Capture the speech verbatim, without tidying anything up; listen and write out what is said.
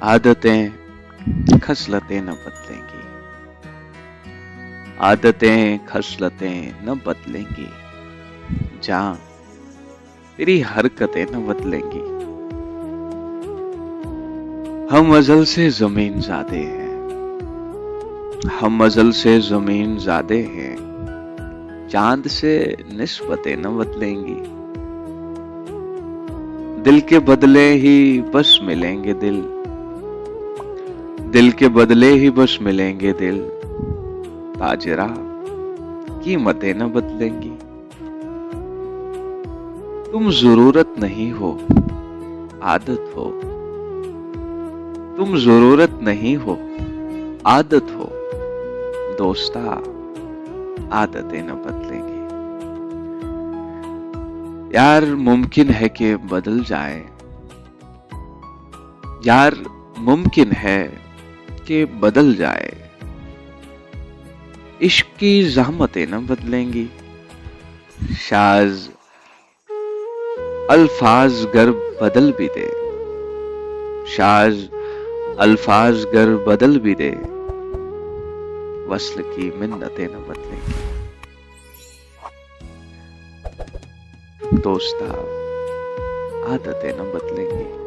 आदतें, खसलतें न बदलेंगी। आदतें, खसलतें न बदलेंगी। जान, तेरी हरकतें न बदलेंगी। हम अजल से जमीन जादे हैं। हम अजल से जमीन जादे हैं। चांद से निस्बतें न बदलेंगी। दिल के बदले ही बस मिलेंगे दिल। दिल के बदले ही बस मिलेंगे दिल। ताजरा, कीमतें न बदलेंगी। तुम जरूरत नहीं हो, आदत हो। तुम जरूरत नहीं हो, आदत हो। दोस्ता, आदतें न बदलेंगी। यार, मुमकिन है कि बदल जाए। यार, मुमकिन है कि बदल जाए। इश्क की जहमतें न बदलेंगी। शाज, अल्फाज गर बदल भी दे। शाज, अल्फाज गर बदल भी दे। वस्ल की मिन्नतें न बदलेंगी। दोस्ता, आदतें न बदलेंगी।